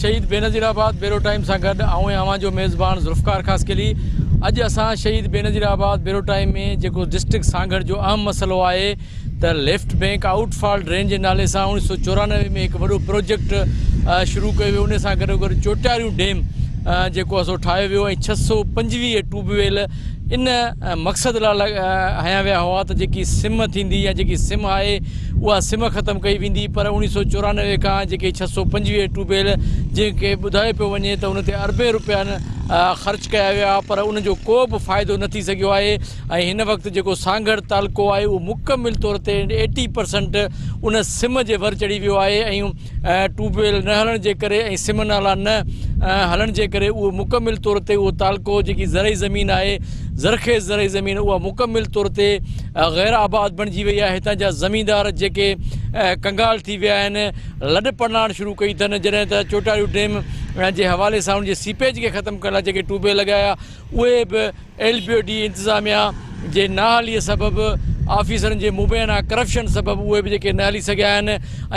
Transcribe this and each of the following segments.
شهيد بينظير آباد بيرو ٽائيم سان گڏ آئون ۽ اوهان جو ميزبان ذوالفقار خاصخيلي اڄ اسان شهيد بينظير آباد بيرو ٽائيم ۾ جيڪو ڊسٽرڪٽ سانگهڙ جو اهم مسئلو آهي ته left bank outfall drain جي نالي سان اوڻيھ سو 94 ۾ هڪ وڏو پروجيڪٽ شروع ڪيو ويو ان سان گڏو گڏ چوٽياريون ڊيم جيڪو آهي سو ٺاهيو ويو ۽ 625 ٽيوب ويل ان مقصد لاء هنيا ويا هئا ته جيڪي سم ٿيندي يا جيڪي سم آهي اها سم ختم ڪئي ويندي پر اوڻيھ سو 94 کان جيڪي 625 ٽيوب ويل جنهن کي ٻڌايو پيو وڃي ته ان تي اربين روپيا خرچ ڪيا ويا پر ان جو ڪو به فائدو نه ٿي سگهيو آهي ۽ هن وقت جيڪو سانگهڙ تعلقو آهي اهو مڪمل طور تي ايٽي پرسنٽ ان سم جي ور چڙهي ويو آهي ۽ ٽيوب ويل نه هلڻ جي ڪري ۽ سم نالا نه هلڻ جي ڪري اهو مڪمل طور تي اهو تعلقو جيڪي زرعي زمين آهي زرخيز زرعي زمين اها مڪمل طور تي غير آباد بڻجي وئي آهي هتان جا زميندار جيڪي ڪنگال ٿي ويا آهن لڏ پلاڻ شروع ڪئي اٿن جڏهن ته چوٽاريو ڊيم جي حوالي سان ان جي سيپيج کي ختم ڪرڻ لاء جيڪي ٽيوب ويل لڳايا اهي به ايل بي او ڊي انتظاميا جي نااهلي سبب آفيسرن جي مبينا ڪرپشن سبب اهي به جيڪي نه هلي سگهيا آهن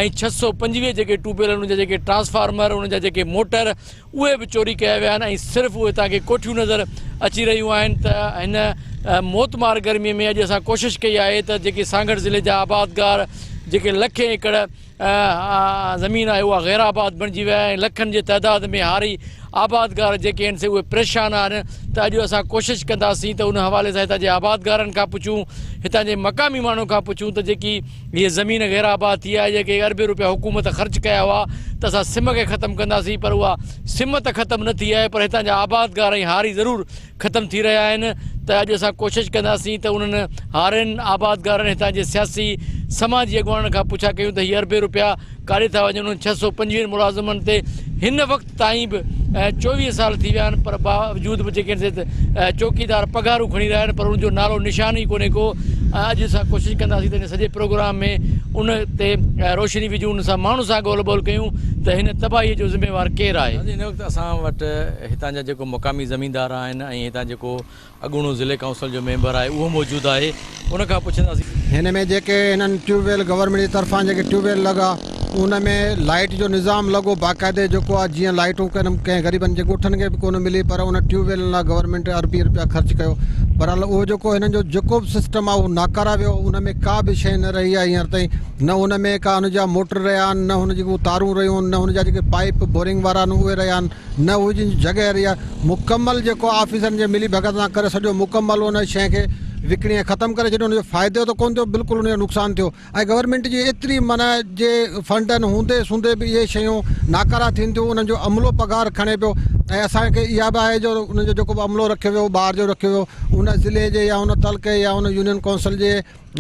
۽ 625 جيڪي ٽيوب ويل انهن جا جيڪي ٽرانسفارمر انهن جا جيڪي موٽر اهي به چوري ڪيا ويا آهن ۽ صرف اهي توهان کي ڪوٺيون نظر اچي رهيون آهن ته هن موتمار گرمي ۾ اڄ اسان ڪوشش ڪئي آهي ته جيڪي سانگهڙ ضلعي جا آبادگار جيڪي لکين ايڪڙ زمين آهي اها غير آباد بڻجي وئي آهي ۽ لکن جي تعداد ۾ هاري آبادگار جيڪي آهن سي اهي پريشان آهن ته اڄ اسان ڪوشش ڪنداسين ته ان حوالي سان هتان جي آبادگارن کان پڇون هتان جي مقامي ماڻهن کان پڇون ته جيڪي هي زمين غير آباد ٿي آهي جيڪي اربين روپيا حڪومت خرچ ڪيا هئا ته اسان سم کي ختم ڪنداسين پر اها سم ته ختم نه ٿي آهي پر هتان جا آبادگار ۽ هاري ضرور ختم ٿي رهيا آهن ته اڄ اسان ڪوشش ڪنداسين ته انهن هارين، آبادگارن، هتان جي سياسي سماجي اڳواڻن کان پڇا ڪيون ته هي اربين روپيا ڪاڏي ٿا وڃن انهن 625 ملازمن تي هن وقت تائين به 24 سال ٿي ويا آهن پر باوجود به جيڪي چوڪيدار پگهارون کڻي رهيا آهن پر ان جو نالو نشان ئي ڪونهي ڪو اڄ اسان ڪوشش ڪنداسين ته هن سڄي پروگرام ۾ ان تي روشني وجهون ان سان ماڻهن سان ڳولهه ٻولهه ڪيون ته هن تباهي جو ذميوار ڪير آهي. هن وقت اسان وٽ هتان جا جيڪو مقامي زميندار آهن ۽ هتان جيڪو اڳوڻو ضلعي ڪائونسل جو ميمبر آهي اهو موجود آهي ان کان پڇنداسين. هن ۾ جيڪي هنن ٽيوب ويل گورنمينٽ جي طرفان جيڪي ٽيوب ويل لڳا ان ۾ لائيٽ جو نظام لڳو باقاعدي جيڪو آهي جيئن لائيٽون ڪنهن غريبن جي ڳوٺن کي به ڪونه ملي پر ان ٽيوب ويلن لاء گورنمينٽ اربين روپيا خرچ ڪيو بهرحال اهو جيڪو هنن جو جيڪو به سسٽم آهي اهو ناڪاره ويو ان ۾ ڪا به شيء نه رهي آهي هينئر تائين نه ان ۾ ڪا ان جا موٽر رهيا آهن نه هن جون تارون رهيون آهن نه هن جا جيڪي پائيپ بورنگ وارا آهن اهي رهيا آهن نه اهي جن جي جڳهه رهي آهي مڪمل جيڪو آفيسرن جي ملي ڀڳت سان ڪري سڄو مڪمل ان شيء کي وڪڻي ۽ ختم ڪري ڇڏيو ان جو فائدو ته ڪونه ٿيو بلڪل ان جو نقصان ٿيو ۽ گورنمينٽ جي ايتري معنيٰ جي فنڊن هوندي سوندي به اهي شيون ناڪاره ٿين ٿيون انهن جو عملو پگهار کڻي پيو ۽ اسان کي اها به آهي جو ان جو جيڪو به عملو رکيو ويو ٻاهر جو رکيو ويو ان ضلعي جي يا ان تعلقي يا ان يونين ڪائونسل جي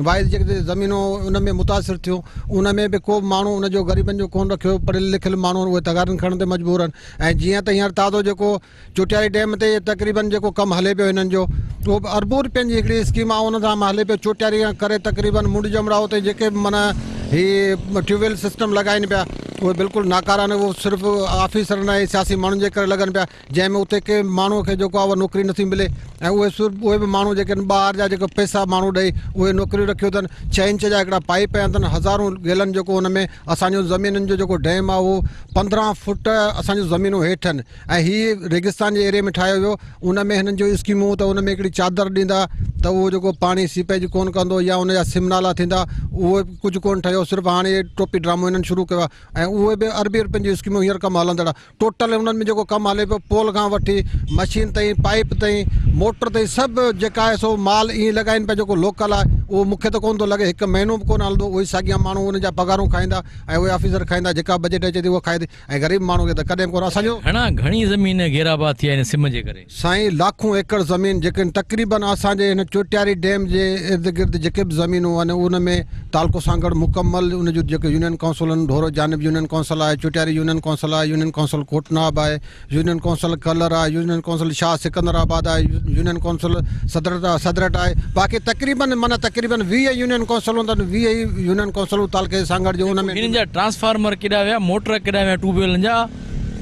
وائز جيڪي زمينون ان ۾ متاثر ٿيون ان ۾ به ڪو به ماڻهو ان جو غريبن جو ڪونه رکيو پڙهيل لکيل ماڻهو اهي تغارن کڻڻ تي مجبور آهن ۽ جيئن ته هينئر تازو جيڪو چوٽياري ڊيم تي تقريبن جيڪو ڪم هلي پيو هنن جو اهو به اربون روپين جي هڪڙي اسڪيم آهي ان سان هلي پيو چوٽياري کان ڪري تقريبن منڊ جمڙائو تائين جيڪي به معنيٰ هي ٽيوب ويل سسٽم لڳائين پيا اهي بلڪل ناڪارا آهن اهو صرف آفيسرن ۽ سياسي ماڻهن جي ڪري لڳن پيا جنهن ۾ اتي ڪنهن به ماڻهوء کي جيڪو آهي اها نوڪري نٿي ملي ۽ اهي صرف اهي به ماڻهو جيڪي آهن ٻاهر جا جيڪو پئسا ماڻهو ڏئي اهي نوڪريون رکيون اٿن ڇهه انچ جا هڪڙا پائيپ پيا اٿن هزارون گيلن جيڪو ان ۾ اسان جون زمينن جو جيڪو ڊيم آهي اهو 15 فوٽ اسان جون زمينون هيٺ آهن ۽ هي ريگستان جي ايريي ۾ ٺاهيو ويو ان ۾ هنن جو اسڪيمون ته ان ۾ هڪڙي چادر ڏيندا ته اهو جيڪو پاڻي سيپيج ڪونه ڪندو يا ان جا سم نالا ٿيندا اهو ڪجهه ڪونه ٺهيو صرف هاڻي ٽوپي ڊرامو هنن شروع ڪيو آهي ۽ اهي به اربين روپين جون اسڪيمون هينئر ڪم هلندڙ ٽوٽل انهن ۾ جيڪو ڪم هلي پيو پول کان وٺي مشين تائين پائيپ تائين موٽر تائين سڀ جيڪا آهي سو مال ائين لڳائين پيا جيڪو لوڪل آهي اهو مونکي ته ڪونه ٿو لڳي هڪ مهينو به ڪونه هلندو اهي ساڳيا ماڻهو ان جا پگهارون کائيندا ۽ اهي آفيسر کائيندا جيڪا بجيٽ اچي ٿي اها کائي ٿي ۽ غريب ماڻهو کي ته ڪڏهن به ڪونه اسان جو گهڻا گهڻي زمين غيرآباد ٿي آهي هن سم جي ڪري. سائين لاکون ايڪڙ زمين جيڪي تقريبن اسان جي هن چوٽياري ڊيم جي ارد گرد جيڪي به زمينون آهن ان ۾ تعلقو سانگهڙ مڪمل ان جون جيڪي يونين ڪائونسل آهن ڍورو جانب يونين ڪائونسل آهي چوٽياري يونين ڪائونسل آهي يونين ڪائونسل ڪوٽناب آهي يونين ڪائونسل ڪلر آهي يونين ڪائونسل شاهه سڪندر آباد آهي يونين ڪائونسل صدرٽ صدرٽ آهي باقي تقريبن معنيٰ تقريبن 20 يونين ڪائونسلون اٿن 20 ئي يونين ڪائونسلون تعلقي سانگهڙ جون ان ۾. هنن جا ٽرانسفارمر ڪيڏانهن ويا موٽر ڪيڏانهن ويا ٽيوب ويلن جا.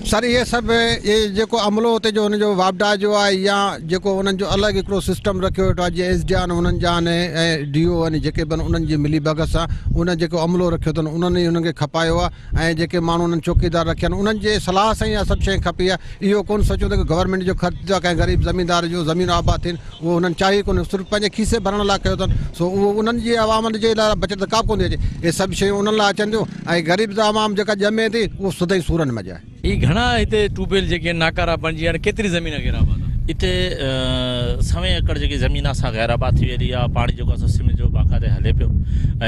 سر اهي سڀ اهي جيڪو عملو اتي جو ان جو واپڊا جو آهي يا جيڪو انهن جو الڳ هڪڙو سسٽم رکيو ويٺو آهي جيئن ايس ڊي آهن انهن جا آهن ۽ ڊي او آهن جيڪي به آهن انهن جي ملي ڀڳت سان انهن جيڪو عملو رکيو اٿن انهن ئي انهن کي کپايو آهي ۽ جيڪي ماڻهو انهن چوڪيدار رکيا آهن انهن جي صلاح سان ئي اها سڀ شيء کپي آهي اهو ڪونه سوچيو ته گورنمينٽ جو خرچ ٿيو آهي ڪنهن غريب زميندار جو زمين آباد ٿين اهو هنن چاهي ڪونه صرف پنهنجي کيسي ڀرڻ لاء ڪيو اٿن سو اهو انهن جي عوام جي لاء بچت ڪا به ڪونه ٿي اچي اهي سڀ شيون انهن لاء اچن ٿيون ۽ غريب عوام جيڪا ڄمي ٿي اهو سدائين سورن منجهه آهي. هي گهڻا هتي ٽيوب ويل جيڪي آهن ناڪارا بڻجي ويا آهن ڪيتري زمين غير آباد آهي؟ اتي سوين ايڪڙ جيڪي زمين آهي سا غير آباد ٿي ويلي آهي پاڻي جيڪو آهي سو سم جو باقاعدي هلي پيو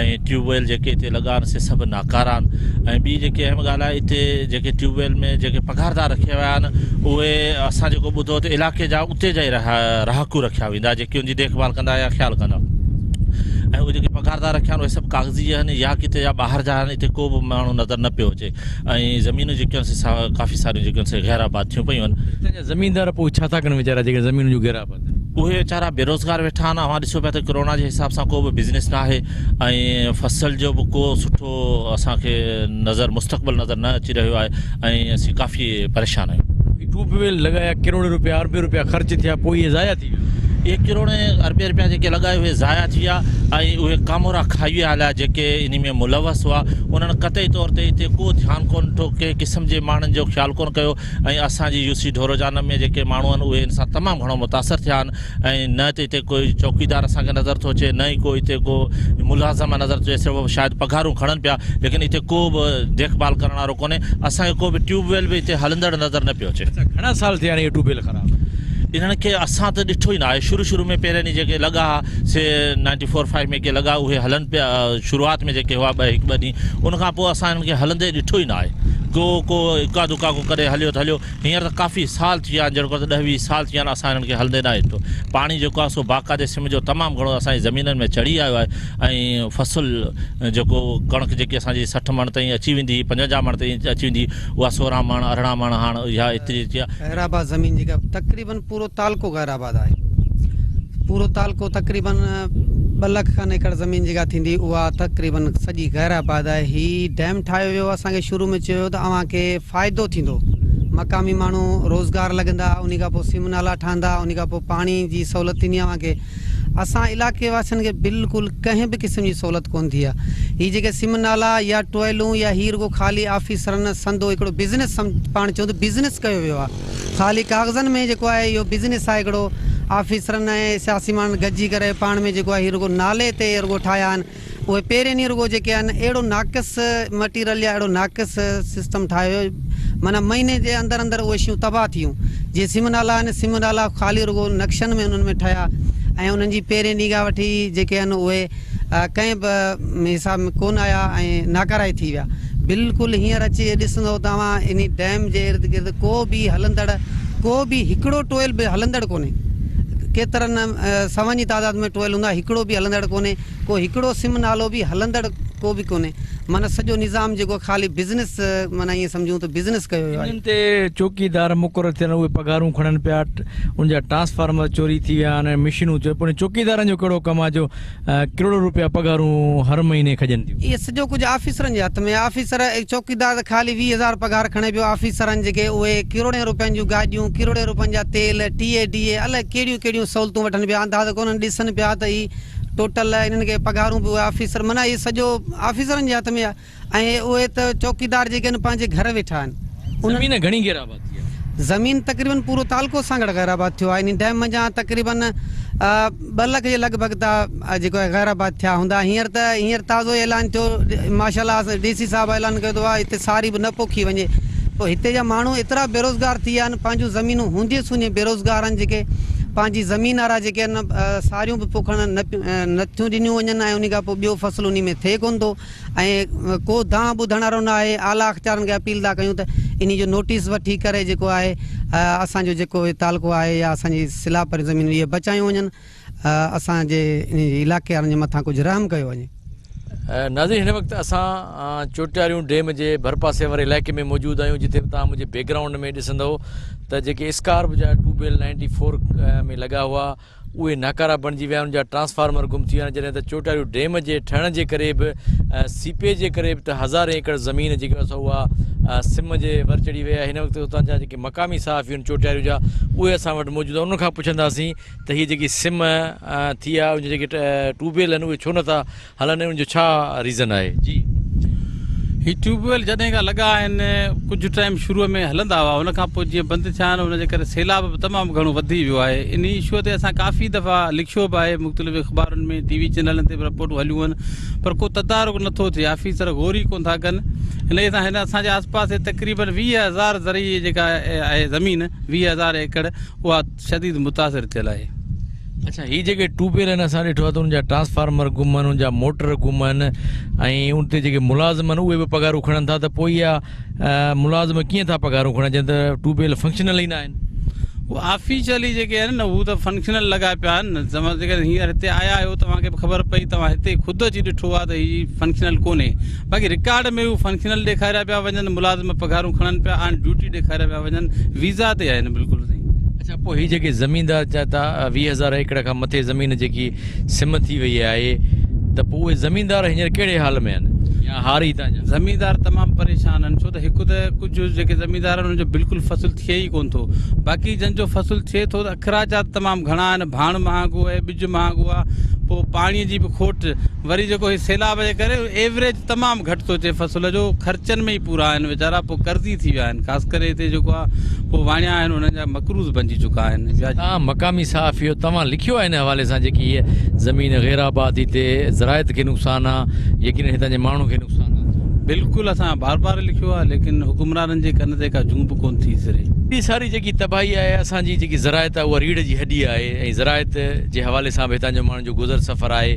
۽ ٽيوب ويل جيڪي اتي لڳا آهن سي سڀ ناڪارا آهن ۽ ٻي جيڪي اهم ڳالهه آهي اتي جيڪي ٽيوب ويل ۾ جيڪي پگهاردار رکيا ويا آهن اهي اسان جيڪو ٻڌو ته علائقي جا اتي جا ئي رهاڪو رکيا ويندا جيڪي ان جي ديک ڀال ڪندا يا خيال ڪندا ۽ اهي جيڪي پگهاردار رکيا آهن اهي سڀ ڪاغذي آهن يا ڪٿي جا ٻاهر جا آهن اتي ڪو به ماڻهو نظر نه پيو اچي ۽ زمينون جيڪي آهن سي ڪافي ساريون جيڪي آهن سي غير آباد ٿيون پيون آهن. هتان جا زميندار پوء ڇا ٿا ڪن ويچارا جيڪي زمينون جون غير آباد آهن. اهي ويچارا بيروزگار ويٺا آهن اوهان ڏسو پيا ته ڪرونا جي حساب سان ڪو به بزنس نه آهي ۽ فصل جو به ڪو سٺو اسان کي نظر مستقبل نظر نه اچي رهيو آهي ۽ اسين ڪافي پريشان آهيون. هي ٽيوب ويل لڳايا ڪروڙين روپيا اربين روپيا خرچ ٿيا پوء اهي ضايع ٿي ويا. اهي ڪروڙين اربين روپيا جيڪي لڳايا اهي ضايع ٿي ويا ۽ اهي ڪامورا کائي ويا هليا جيڪي انهي ۾ ملوث هئا انهن قطعي طور تي هتي ڪو ڌيان ڪونه ڏٺو ڪنهن قسم جي ماڻهن جو خيال ڪونه ڪيو ۽ اسان جي يو سي ڍورو جانب ۾ جيڪي ماڻهو آهن اهي ان سان تمام گهڻو متاثر ٿيا آهن ۽ نه ته هتي ڪوئي چوڪيدار اسان کي نظر ٿو اچي نه ئي ڪو هتي ڪو ملازم نظر ٿو اچي صرف شايد پگهارون کڻن پيا ليڪن هتي ڪو به ديک ڀال ڪرڻ وارو ڪونهي اسان کي ڪو به ٽيوب ويل به هتي هلندڙ نظر نه پيو اچي. اڇا گهڻا سال ٿيا آهن اهي ٽيوب ويل خراب؟ انهن کي اسان ته ڏٺو ئي نه آهي شروع شروع ۾ پهرين ڏينهن جيڪي لڳا ها سي نائنٽي فور فائيو ۾ ڪي لڳا اهي هلن پيا شروعات ۾ جيڪي هئا ٻه هڪ ٻه ڏينهن ان کان پوء اسان انهن کي هلندي ڏٺو ئي نه آهي ڪو ڪو اڪا دڪا ڪو ڪڏهن هليو ته هليو هينئر ته ڪافي سال ٿي ويا آهن جهڙوڪر ته ڏهه ويهه سال ٿي ويا آهن اسان هنن کي هلندي ناهي ڏٺو. پاڻي جيڪو آهي سو باقاعدي سم جو تمام گهڻو اسان جي زمينن ۾ چڙهي آيو آهي ۽ فصل جيڪو ڪڻڪ جيڪي اسان جي 60 مڻ تائين اچي ويندي هئي 55 مڻ تائين اچي ويندي هئي اها 16 مڻ 18 مڻ هاڻ اها ايتري اچي آهي. غير آباد زمين جيڪا تقريبن پورو تعلقو غير آباد آهي پورو تعلقو تقريبن ٻه لک کن ايڪڙ زمين جيڪا ٿيندي اها تقريبن سڄي غير آباد آهي هي ڊيم ٺاهيو ويو اسان کي شروع ۾ چيو ويو ته اوهان کي فائدو ٿيندو مقامي ماڻهو روزگار لڳندا انهي کان پوء سم نالا ٺهندا انهي کان پوء پاڻي جي سهولت ٿيندي اوهان کي اسان علائقي واسين کي بلڪل ڪنهن به قسم جي سهولت ڪونه ٿي آهي هي جيڪي سم نالا يا ٽوئلون يا هي رڳو خالي آفيسرن سندو هڪڙو بزنس پاڻ چئون ته بزنس ڪيو ويو آهي خالي ڪاغذن ۾ جيڪو آهي اهو بزنس آهي هڪڙو آفيسرن ۽ سياسي ماڻهن گڏجي ڪري پاڻ ۾ جيڪو آهي هي رڳو نالي تي رڳو ٺاهيا آهن اهي پهرين ڏينهن رڳو جيڪي آهن اهڙو ناقص مٽيريل يا اهڙو ناقص سسٽم ٺاهيو ويو معنيٰ مهيني جي اندر اندر اهي شيون تباهه ٿي ويون جيئن سم نالا آهن سم نالا خالي رڳو نقشن ۾ انهن ۾ ٺهيا ۽ انهن جي پهرين ڏينهن کان وٺي جيڪي آهن اهي ڪنهن به حساب ۾ ڪونه آيا ۽ ناڪارائي ٿي ويا بلڪل هينئر اچي ڏسندو ته اوهان انهي ڊيم جي ارد گرد ڪو به هلندڙ ڪو به هڪڙو ٽوئل به هلندڙ ڪونهي ڪيترن سون جي تعداد ۾ ٽوئل هوندا هڪڙو به هلندڙ ڪونهي ڪو هڪڙو سم نالو به هلندڙ ڪو به ڪونهي معنيٰ سڄو نظام جيڪو خالي بزنس معنيٰ ائين سمجهون ته بزنس ڪيو ويو آهي. انهن تي چوڪيدار مقرر ٿيل اهي پگهارون کڻن پيا ان جا ٽرانسفارمر چوري ٿي ويا آهن مشينون چوري پوء چوڪيدارن جو ڪهڙو ڪم آهي جو ڪروڙين روپيا پگهارون هر مهيني کڄن ٿيون. اهي سڄو ڪجهه آفيسرن جي هٿ ۾ آهي آفيسر چوڪيدار ته خالي 20 هزار پگهار کڻي پيو آفيسرن جيڪي اهي ڪروڙين روپين جون گاڏيون ڪروڙين روپين جا تيل ٽي اي ڊي اي الائي ڪهڙيون ڪهڙيون سهولتون وٺن پيا اندازو ڪونهن ڏسن پيا ته هي ٽوٽل انهن کي پگهارون به اهي آفيسر معنيٰ هي سڄو آفيسرن جي هٿ ۾ آهي ۽ اهي ته چوڪيدار جيڪي آهن پنهنجي گهر ويٺا آهن. زمين گهڻي غير آباد ٿي آهي. زمين تقريبن پورو تعلقو سانگهڙ غير آباد ٿيو آهي انهي ڊيم منجهان تقريبن ٻه لک جي لڳ ڀڳ ته جيڪو آهي غير آباد ٿيا هوندا هينئر ته هينئر تازو اعلان ٿيو ماشاء الله ڊي سي صاحب اعلان ڪيو ته هتي ساري به نه پوکي وڃي پوء هتي جا ماڻهو ايترا بيروزگار ٿي ويا آهن پنهنجون زمينون هوندي سوندي بيروزگار آهن جيڪي پنهنجي زمين وارا جيڪي آهن ساريون به پوکڻ نه نٿيون ڏنيون وڃن ۽ انهي کان پوء ٻيو فصل انهي ۾ ٿئي ڪونه ٿو ۽ ڪو دانهن ٻڌڻ وارو نه آهي اعليٰ اختيارن کي اپيل ٿا ڪيون ته انهي جو نوٽيس وٺي ڪري جيڪو آهي اسان جو جيڪو هي تعلقو آهي يا اسان جي سيلاب ڀريون زمينون اهي بچايون وڃن اسان جي انهي علائقي وارن جي مٿان ڪجهه رحم ڪيو وڃي. ناظرين هن وقت اسان چوٽياريون ڊيم جي ڀرپاسي واري علائقي ۾ موجود آهيون جتي توهان منهنجي بيڪ گرائونڊ ۾ ڏسندو ته جيڪي اسڪارپ جا ٽيوب ويل 94 ۾ لڳا هئا اهي ناڪارا بڻجي ويا آهن، ان جا ٽرانسفارمر گم ٿي ويا آهن، جڏهن ته چوٽياريو ڊيم جي ٺهڻ جي ڪري به سيپيج جي ڪري به ته هزارين ايڪڙ زمين جيڪي آهي سو اها سم جي ور چڙهي وئي آهي. هن وقت اتان جا جيڪي مقامي صحافي آهن چوٽياريو جا اهي اسان وٽ موجود آهن، انهن کان پڇنداسين ته هي جيڪي سم ٿي آهي ان جا جيڪي ٽيوب ويل آهن اهي ڇو نٿا هلن ۽ ان جو ڇا ريزن آهي؟ جي. هي ٽيوب ويل جڏهن کان لڳا آهن ڪجهه ٽائيم شروع ۾ هلندا هئا ان کان پوء جيئن بند ٿيا آهن ان جي ڪري سيلاب به تمام گهڻو وڌي ويو آهي انهي اشو تي اسان ڪافي دفعا لکيو به آهي مختلف اخبارن ۾ ٽي وي چينلن تي به رپورٽون هليون آهن پر ڪو تدارڪ نٿو ٿئي آفيسر غور ئي ڪونه ٿا ڪن انهي سان هن اسان جي آس پاس تقريبن 20000 زرعي جيڪا آهي زمين 20000 ايڪڙ اها شديد متاثر ٿيل آهي. اڇا هي جيڪي ٽيوب ويل آهن اسان ڏٺو آهي ته ان جا ٽرانسفارمر گم آهن ان جا موٽر گم آهن ۽ ان تي جيڪي ملازم آهن اهي به پگهارون کڻن ٿا ته پوء اها ملازم ڪيئن ٿا پگهارون کڻن جڏهن ته ٽيوب ويل فنڪشنل ئي نه آهن. هو آفيشلي جيڪي آهن نه هو ته فنڪشنل لڳا پيا آهن توهان جيڪڏهن هينئر هتي آيا آهيو توهان کي به خبر پئي توهان هتي خود اچي ڏٺو آهي ته هي فنڪشنل ڪونهي باقي رڪارڊ ۾ هو فنڪشنل ڏيکاريا پيا وڃن ملازم پگهارون کڻن پيا آن ڊيوٽي ڏيکاريا پيا وڃن ويزا تي آهن بلڪل سائين. اڇا پوء هي جيڪي زميندار چون ٿا 20 هزار ايڪڙ کان مٿي زمين جيڪي سم ٿي وئي آهي ته پوء اهي زميندار هينئر ڪهڙي حال ۾ آهن يا هاري هتان جا؟ زميندار تمام پريشان آهن ڇو ته هڪ ته ڪجهه جيڪي زميندار آهن انهن جو بلڪل فصل ٿئي ئي ڪونه ٿو باقي جن جو فصل ٿئي ٿو ته اخراجات تمام گهڻا آهن ڀاڻ مهانگو آهي ٻج مهانگو آهي پوء پاڻي جي به کوٽ وري جيڪو هي سيلاب جي ڪري ايوريج تمام گهٽ ٿو اچي فصل جو خرچن ۾ ئي پورا آهن ويچارا پوء قرضي ٿي ويا آهن خاص ڪري هتي جيڪو آهي پوء واڻيا آهن انهن جا مقروض بنجي چڪا آهن وياج. توهان مقامي صحافي آهيو توهان لکيو آهي ان حوالي سان جيڪي هيء زمين غير آباد ٿي ٿئي زراعت کي نقصان آ يقينن هتان جي ماڻهن کي نقصان آ. بلڪل اسان بار بار لکيو آهي ليڪن حڪمرانن جي ڪن تي ڪا جون به ڪونه ٿي سري. هيڏي ساري جيڪي تباهي آهي اسان جي جيڪي زراعت آهي اها ريڙهه جي هڏي آهي ۽ زراعت جي حوالي سان به هتان جو ماڻهن جو گذر سفر آهي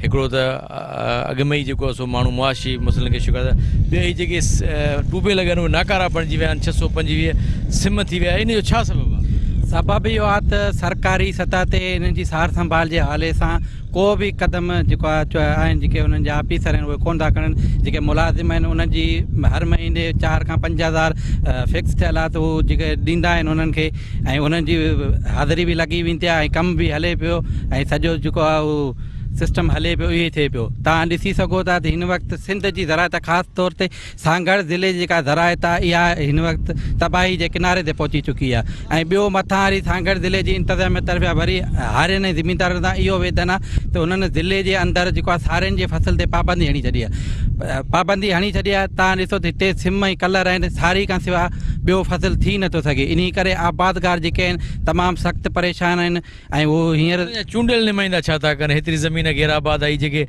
هڪڙو ته اڳ ۾ ئي جيڪو آهي سو ماڻهو معاشي مسئلن کي شڪار ٻيو هي جيڪي ٽيوب ويل لڳا آهن اهي ناڪارا بڻجي ويا آهن 625 سم ٿي ويا ان جو ڇا سبب آهي؟ سبب اهو آهي ته سرڪاري سطح تي انهن جي سار سنڀال جي حوالي سان ڪو به قدم جيڪو آهن جيڪي انهن جا آفيسر آهن اهي ڪونه ٿا کڻن جيڪي ملازم آهن انهن جي هر مهيني 4 کان 5 هزار فڪس ٿيل آهي ته هو جيڪي ڏيندا آهن انهن کي ۽ انهن جي حاضري به لڳي ويندي آهي ۽ ڪم به هلي پيو ۽ سڄو جيڪو آهي اهو سسٽم هلي پيو اهي ٿئي پيو توهان ڏسي سگهو ٿا ته هن وقت سنڌ جي زراعت خاص طور تي سانگهڙ ضلعي جي جيڪا زراعت آهي اها هن وقت تباهي جي ڪناري تي پهچي چڪي آهي ۽ ٻيو مٿان وري سانگهڙ ضلعي جي انتظاميه طرفان وري هارين ۽ زميندارن سان اهو ويڌن آهي ته انهن ضلعي جي اندر جيڪو آهي سارين جي فصل تي پابندي هڻي ڇڏي آهي پابندي هڻي ڇڏي آهي توهان ڏسو ته هتي سم ۽ ڪلر آهن ساري کان سواء ٻيو فصل ٿي نٿو سگهي انهي ڪري آبادگار جيڪي آهن تمام سخت پريشان آهن ۽ اهو هينئر. جا چونڊيل نمائندا ڇا ٿا ڪن هيتري زمين غير آباد آئي جيڪي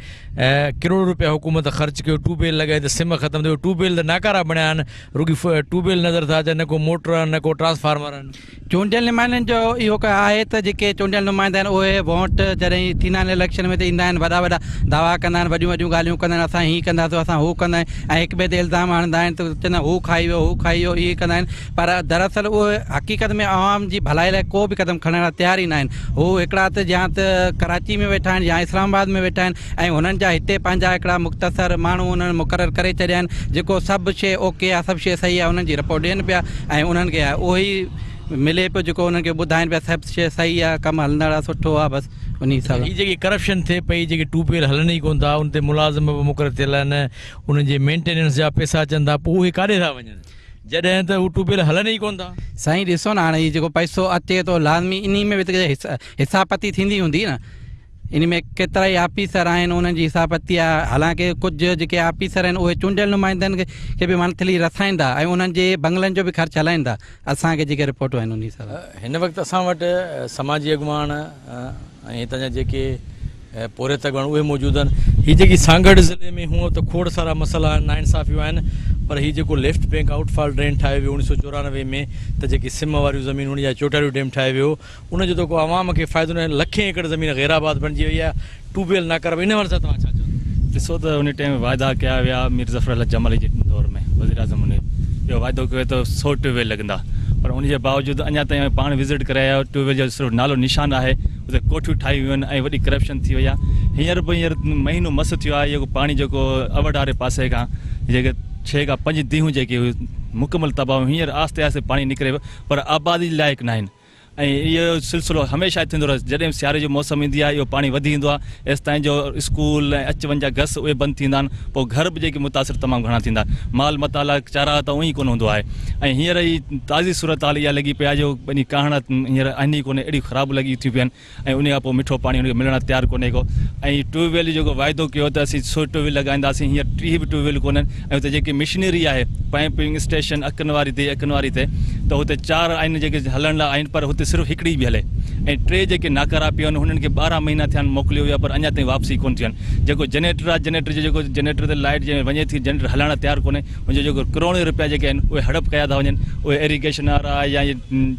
ڪروڙ روپيا حڪومت خرچ ڪيو ٽيوب ويل لڳائي ته سم ختم ٿي ويو ٽيوب ويل ته ناڪارا بڻيا آهن رڳي ٽيوب ويل نظر ٿا اچن نه ڪو موٽر آهن نه ڪو ٽرانسفارمر آهن. چونڊيل نمائندن جو اهو ڪ آهي ته جيڪي چونڊيل نمائندا آهن اهي ووٽ جڏهن ٿيندا آهن اليڪشن ۾ ته ايندا آهن وڏا وڏا دعويٰ ڪندا آهن وڏيون وڏيون ڳالهيون ڪندا آهن اسان هي ڪنداسون اسان هو ڪندا آهن ۽ هڪ ٻئي تي الزام هڻندا آهن ته چوندا آهن هو کائي ويو هو کائي ويو اهي ڪندا آهن پر دراصل اهي حقيقت ۾ عوام جي ڀلائي لاء ڪو به قدم کڻڻ لاء تيار ئي ناهن. هو هڪڙا ته يا ته ڪراچي ۾ ويٺا آهن يا اسلام آباد ۾ ويٺا آهن ۽ هنن جا هتي پنهنجا هڪڙا مختصر ماڻهو انهن مقرر ڪري ڇڏيا آهن جيڪو سڀ شيء اوڪي آهي سڀ شيء صحيح آهي انهن جي رپورٽ ڏين پيا ۽ انهن کي اهو ئي ملي پيو جيڪو انهن کي ٻڌائين پيا سڀ شيء صحيح آهي ڪم هلندڙ آهي سٺو آهي بس انهي حساب هي جيڪي ڪرپشن ٿئي پئي جيڪي ٽيوب ويل هلن ئي ڪونه ٿا ان تي ملازم به مقرر ٿيل آهن انهن جي مينٽيننس جا پئسا اچن ٿا پوء اهي ڪاڏي ٿا وڃن جڏهن ته هو ٽيوب ويل هلن ئي ڪونه ٿا. سائين ڏسو نه هاڻي هي جيڪو پئسو اچي ٿو لازمي انهي ۾ به ته حصا پتي ٿيندي هوندي نه انهي ۾ ڪيترا ئي آفيسر آهن انهن جي حصا پتي آهي حالانڪه ڪجهه جيڪي آفيسر آهن اهي چونڊيل نمائندن کي به منٿلي رسائيندا ۽ انهن جي بنگلن جو به خرچ هلائيندا اسان کي جيڪي رپورٽون آهن انهي حساب سان. هن وقت اسان وٽ سماجي اڳواڻ ۽ هتان جا جيڪي پورهيت اڳواڻ اهي موجود آهن. هي جيڪي سانگهڙ ضلعي ۾ هونء ته کوڙ سارا مسئلا آهن ناانصافيون آهن پر هي جيڪو left bank outfall drain ٺاهيو ويو 1994 ۾ ته جيڪي سم واريون زمينون يا چوٽاريون ڊيم ٺاهيو ويو ان جو ته ڪو عوام کي فائدو نه لکين ايڪڙ زمين غير آباد بڻجي وئي آهي ٽيوب ويل ناڪاره ان حوالي سان توهان ڇا چوندو؟ ڏسو ته ان ٽائيم واعدا ڪيا ويا مير ظفر الله جمالي جي دور ۾ وزيراعظم ان اهو واعدو ڪيو ته 100 ٽيوب ويل لڳندا پر ان جي باوجود اڃا تائين پاڻ وزٽ ڪري آيا ٽيوب ويل جو صرف نالو نشان آهي اتي ڪوٺيون ٺاهيون ويون آهن ۽ وڏي ڪرپشن ٿي وئي آهي هينئر به هينئر مهينو مس ٿيو آهي اهو پاڻي جيڪو اوڙ واري پاسي کان جيڪي ڇهه کان پنج ديهون جيڪي هيون مڪمل تباهه هيون هينئر آهستي آهستي پاڻي نڪري پيو پر آبادي جي لائق ناهن. ۽ اهو سلسلو هميشه ٿيندو رهيو جڏهن به سياري جو موسم ايندي آهي اهو پاڻي وڌي ايندو آهي ايستائين جو اسڪول ۽ اچ وڃ جا گس اهي بند ٿيندا آهن پوء گهر به جيڪي متاثر تمام گهڻا ٿيندا آهن مال متاع لاء چارا ته اونئن ئي ڪونه هوندو آهي ۽ هينئر هي تازي صورتحال اها لڳي پئي آهي جو ٻني ڪاهڻ هينئر آهن ئي ڪونه اهڙي خراب لڳي ٿيون پين ۽ انهي کان پوء مٺو پاڻي ان کي ملڻ لاء تيار ڪونهي ڪو ۽ ٽيوب ويل جو جيڪو واعدو ڪيو ته اسين سو ٽيوب ويل لڳائينداسين هينئر 30 به ٽيوب ويل ڪونهن ۽ اتي جيڪي مشنري آهي پمپنگ اسٽيشن اڪن واري تي اڪن واري تي ته هتي چار آهن جيڪي هلڻ لاء آهن پر هتي صرف هڪڙي به هلي ۽ ٽي جيڪي ناڪارا پيا آهن هنن کي 12 مهينا ٿيا آهن موڪليو ويو آهي پر اڃا تائين واپسي ڪونه ٿيون آهن جيڪو جنريٽر آهي جنريٽر جو جيڪو جنريٽر تي لائٽ جنهن وڃي ٿي جنريٽر هلائڻ لاء تيار ڪونهي ان جو جيڪو ڪروڙين روپيا جيڪي آهن اهي هڙپ ڪيا ٿا وڃن اهي ايريگيشن وارا يا